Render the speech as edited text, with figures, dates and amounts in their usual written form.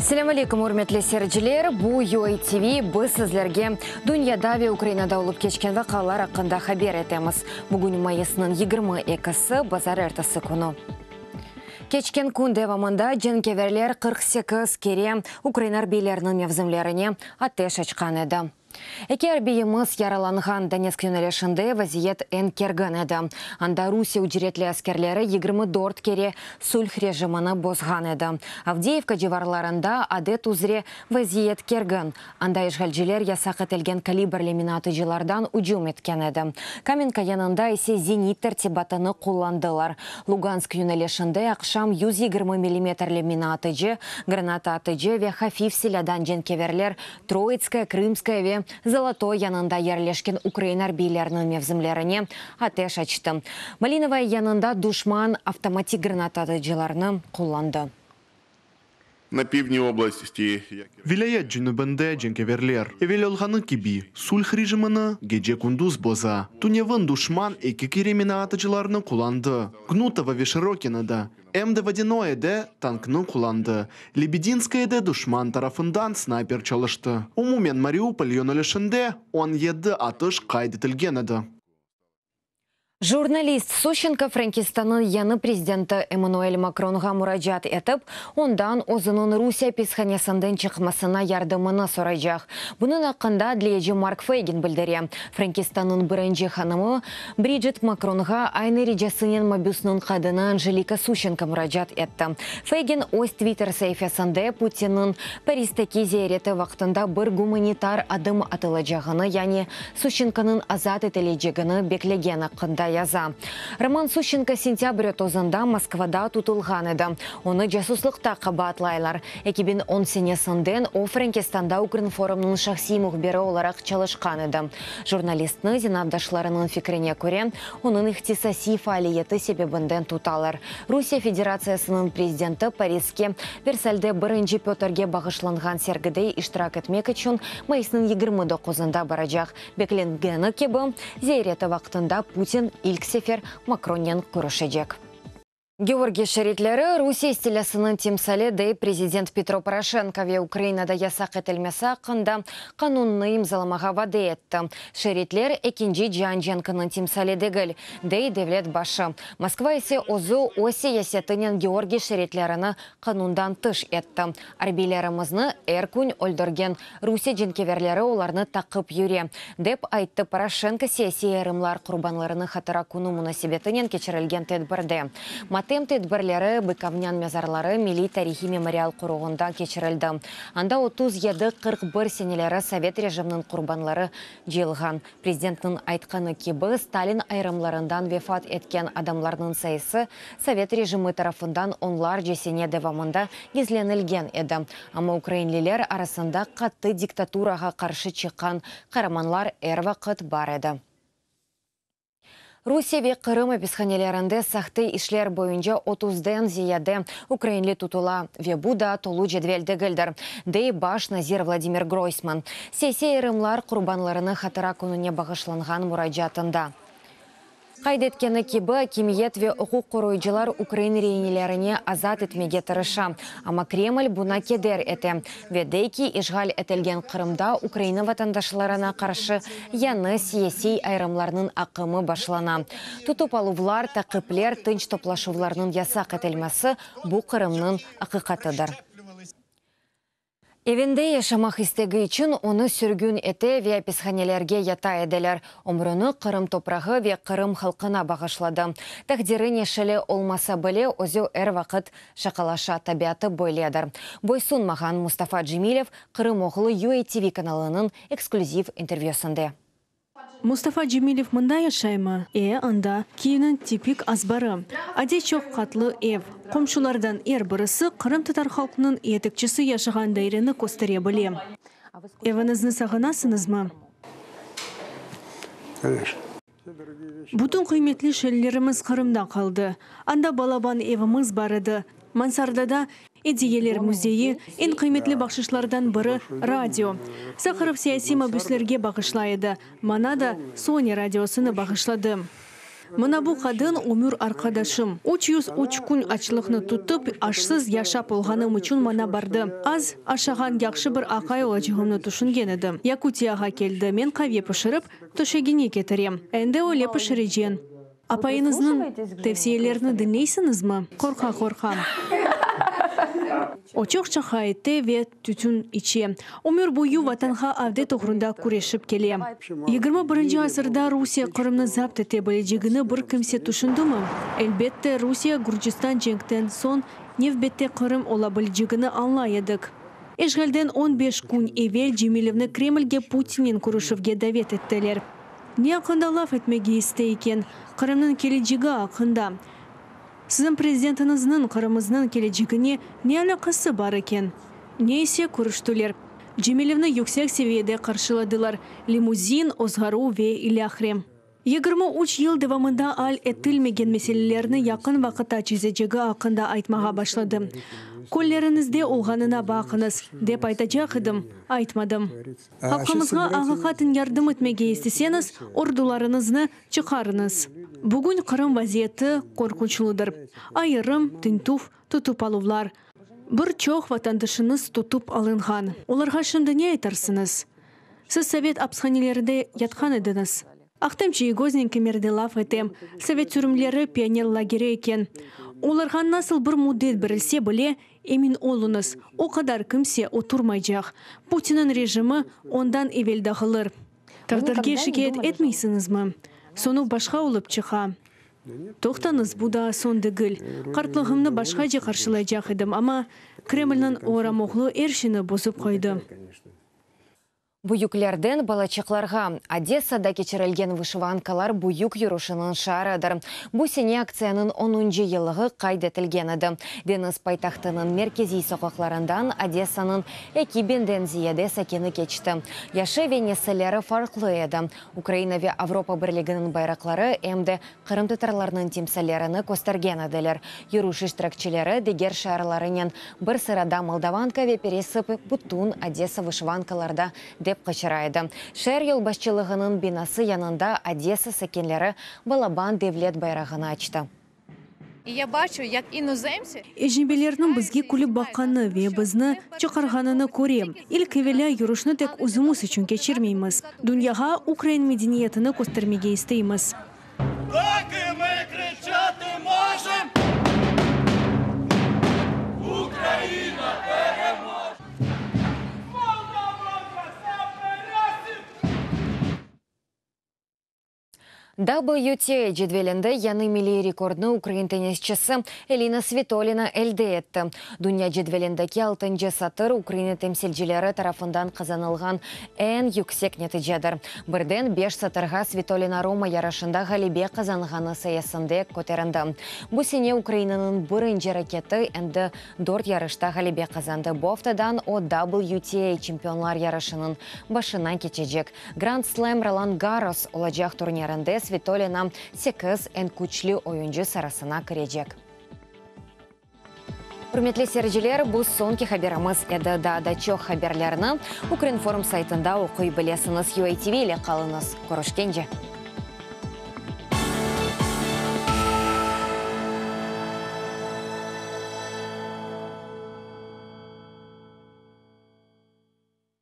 Selâm aleyküm, ürmetli seyirciler! Bu UATV, biz sizlerge dünyada ve Ukrainada olıp keçken vaqialar aqqında haber etemiz. Bugün mayısnıñ 22-si, bazarertesi künü. Keçken kün devamında cenkeverler 48 kere ukrain arbiyleriniñ mevzimlerine ateş açqan edi. Eki arbiyimiz yaralanğan Donetsk yönelişinde vaziyet eñ kergin edi. Anda Rusiye ücretli askerleri 24 kere sulh rejimini bozğan edi. Avdeyevka civarlarında adet üzre vaziyet kergin. Anda işğalciler yasaq etilgen kalibrli minaatıcılardan ücüm etken edi. Kamenka yanında ise zenit tertibatını qullandılar. Lugansk yönelişinde aqşam 120 millimetrli minaatıcı, granata atıcı ve hafif silâdan cenkeverler Troitskaya, Krımskaya ve Zolotoy yanında yerleşken ukrain arbiyleriniñ mevzimlerine ateş açtı. Malinovaya yanında duşman avtomatik granataatıcılarnı qullandı. Na pivdni oblasti. Vilâyet cenübinde cenkeverler, evel olğanı kibi, sulh rejimini gece-kündüz boza. Tünevin duşman eki kere minaatıcılarnı qullandı, Gnutovo ve Şırokinoda, em de Vodânoyede tanknı qullandı. Lebedinskoyede duşman tarafından snayper çalıştı. Umumen Mariupol yönelişinde 17 atış qayd etilgen edi. Jurnalist Suşenko Frenkistannıñ yañı prezidenti Emmanuel Makronğa muracaat etip, ondan özüniñ Rusiye apishanesinden çıqmasına yardımını soraycaq. Bunıñ aqqında adliyeci Mark Feygin bildire. Frenkistannıñ birinci hanımı Brijit Makronğa aynı ricasınen mabüsniñ qadını Anjelika Suşenko muracaat etti. Feygin öz Twitter saifesinde Putinniñ Paristeki ziyareti vaqtında bir gumanitar adım atılacağını, yani Suşenkonıñ azat etilecegini beklegen aqqında yaza. Roman Suşenko sentâbr 30-ında Moskvada tutulğan edi. Onı casuslıqta qabaatlaylar. 2010 senesinden o Frenkistanda Ukrinformnıñ şahsiy mühbiri olaraq çalışqan edi. Jurnalistni, zenaatdaşlarınıñ fikrine köre, onıñ ihtisasiy faaliyeti sebebinden tutalar. Rusiye Federatsiyasınıñ prezidenti Pariske Versalde birinci Pötrge bağışlanğan sergide iştirak etmek içün mayısnıñ 29-ında baracaq. Beklengeni kibi, ziyareti vaqtında Putin ilk sefer Makronnen körüşecek. Georgiy şeritleri Rusiye istilâsınıñ timsali, dey prezident Petro Poroşenko ve Ukrainada yasaq etilmesi aqqında qanunnı imzalamağa vade etti. Şeritler Ekinci cian cenkiniñ timsali degil, dey devlet başı. Moskva ise özü öz siyasetinen Georgiy şeritlerini qanundan tış etti. Arbiylerimizni er kün öldürgen Rusiye cenkeverleri olarnı taqip yüre, dep ayttı Poroşenko siyasiy ayırımlar qurbanlarını hatıra künü munasebetinen keçirilgen tedbirde. Matem tedbirleri Bıkovnân mezarları milliy tarihiy memorial qoruğında keçirildi. Anda 37-41 seneleri sovet rejiminiñ qurbanları cıyılğan. Prezidentniñ aytqanı kibi, Stalin ayırımlarından vefat etken adamlarnıñ sayısı sovet rejimi tarafından onlarca sene devamında gizlenilgen edi. Amma ukrainliler arasında qattı diktaturağa qarşı çıqqan qaramanlar er vaqıt bar edi. Rusiye ve Qırım apishanelerinde sahte işler boyunca otuzden ziyade ukrainli tutula ve bu da tolu cedvel degildir, dey baş nazir Vladimir Groysman siyasiy ayırımlar qurbanlarını hatıra kününe bağışlanğan muracaatında. Qayd etkeni kibi, akimiyet ve uquq qoruyıcılar ukrain reinelerini azat etmege tırışa, amma Kreml buña keder ete ve dey ki, işğal etilgen Qırımda Ukraina vatandaşlarına qarşı yañı siyasiy ayırımlarnıñ aqımı başlana. Tutıp aluvlar, taqipler, tınç toplaşuvlarnıñ yasaq etilmesi, bu Qırımnıñ aqiqatıdır. Evinde yaşamaq istegi içün onı sürgün ete ve apishanelerge yata ediler. Ömrüni Qırım toprağı ve Qırım halqına bağışladı. Taqdiri neşeli olmasa bile, özü er vaqıt şaqalaşa, tabiatı böyledir. Boysunmağan Mustafa Cemilev Qırım oğlu UATV kanalınıñ eksklüziv intervyüsında. Mustafa Cemilev mında yaşaymı? E, anda. Kiyevniñ tipik azbarı. Adiy çoq qatlı ev. Qomşulardan er birisi qırımtatar halqınıñ yetekçisi yaşağan daireni köstere bile. Eviñizni sağınasıñızmı? Конечно. Bütün qıymetli şeylerimiz Qırımda qaldı. Anda balaban evimiz bar edi. Mansardada ediyeler müzeyi, eñ qıymetli bahşışlardan biri, radio. Saharov siyasiy mabüslerge bağışlay edi. Maña da Sony radiosını bağışladı. Mına bu qadın ömür arqadaşım. 303 kün açlıqnı tutıp, aşsız yaşap olğanım içün maña bardı. Az aşağan yahşı bir aqay olacağımnı tüşüngen edim. Yakutiyağa keldi, men qave pişirip, töşegine ketirem. Endi öyle pişireceñ. Apayıñıznıñ tevsiyelerini diñleysiñizmi? Qorqa-qorqa. O çoq şaqa ete ve tütün içe. Ömür boyu Vatanğa avdet oğrunda küreşip kele. Yigirmi birinci asırda Rusiye Qırımnı zapt ete bilecegini bir kimse tüşündimi? Elbette, Rusiye-Gürcistan cenkten soñ nevbette Qırım ola bilecegini añlay edik. İşğalden 15 kün evel Cemilevni Kremlge Putinnen körüşüvge davet ettiler. Ne aqqında laf etmege istey eken? Qırımnıñ kelecegi aqqında. Siziñ prezidentiñizniñ Qırımımıznıñ kelecegine ne alâqası bar eken? Ne ise, körüştiler. Cemilevni yüksek seviyede qarşıladılar, limuzin, ozğaruv ve ilâhre. 23 yıl devamında al etilmegen meselelerni yaqın vaqıtta çezecegi aqqında aytmağa başladı. Kölleriñizde olğanına baqıñız, dep aytacaq edim, aytmadım. Halqımızğa aqiqaten yardım etmege isteseñiz, ordularıñıznı çıqarıñız. Bugün Qırım vaziyeti qorqunçlıdır. Ayırım, tintüv, tutıp aluvlar. Bir çoq vatandaşıñız tutıp alınğan. Olarğa şimdi ne aytarsıñız? Siz sovet apishanelerinde yatqan ediñiz. Ahtem Çiygoznen kimerde laf etem. Sovet sürümleri pioner lageri eken. Olarğa nasıl bir müddet berilse bile, emin oluñız, o qadar kimse oturmaycaq. Putinniñ rejimi ondan evel dağılır. Taqdirge şikâyet etmeysiñizmi? Soñu başqa olıp çıqa. Toqtañız, bu daa soñ degil. Qartlığımnı başqace qarşılaycaq edim, amma Kremlniñ oramoğlu er şeyni bozıp qoydı. Büyüklerden balaçıqlarğa Odessada keçirilgen Vışivankalar büyük yürüşiniñ şiarıdır. Bu sene aktsiyanıñ onuncı yıllığı qayd etilgen edi. Deñiz paytahtınıñ merkeziy soqaqlarından Odessanıñ eki biñden ziyade sakini keçti. Yaşı ve nesilleri farqlı edi. Ukraina ve Avropa Birliginiñ bayraqları em de qırımtatarlarnıñ timsallerini köstergen ediler. Yürüş iştirakçileri diger şiarlarınen bir sırada Moldavanka ve Peresıp bütün Odessa vışivankalarda dep qıçıra edi. Şeer yolbaşçılığınıñ binası yanında Odessa sakinleri balaban devlet bayrağını açtı. Ecnebilerniñ bizge külip baqqanını ve bizni çıqarğanını körem. İlk evelâ yürüşni tek özümiz içün keçirmeymiz. Dünyağa ukrain medeniyetini köstermege isteymiz. WTA cedvelinde yañı milliy rekordnı ukrain tennisçisi Elina Svitolina elde etti. Dünya cedvelindeki altıncı satır Ukraina temsilcileri tarafından qazanılğan eñ yüksek neticedir. Birden beş satırğa Svitolina Roma yarışında ğalebe qazanğanı sayesinde köterindi. Bu sene Ukrainanıñ birinci raketi endi dört yarışta ğalebe qazandı. Bu aftadan o WTA çempionlar yarışınıñ başına keçecek. Grand Slam Rolan Garros olacaq turnirinde Svitolina sekiz eñ küçlü oyuncı sırasına kirecek. Ürmetli seyirciler, bu soñki haberimiz edi. Daa da çoq haberlerni Ukrinform saytında oquy bilesiñiz. UATV ile qalıñız. Körüşkence!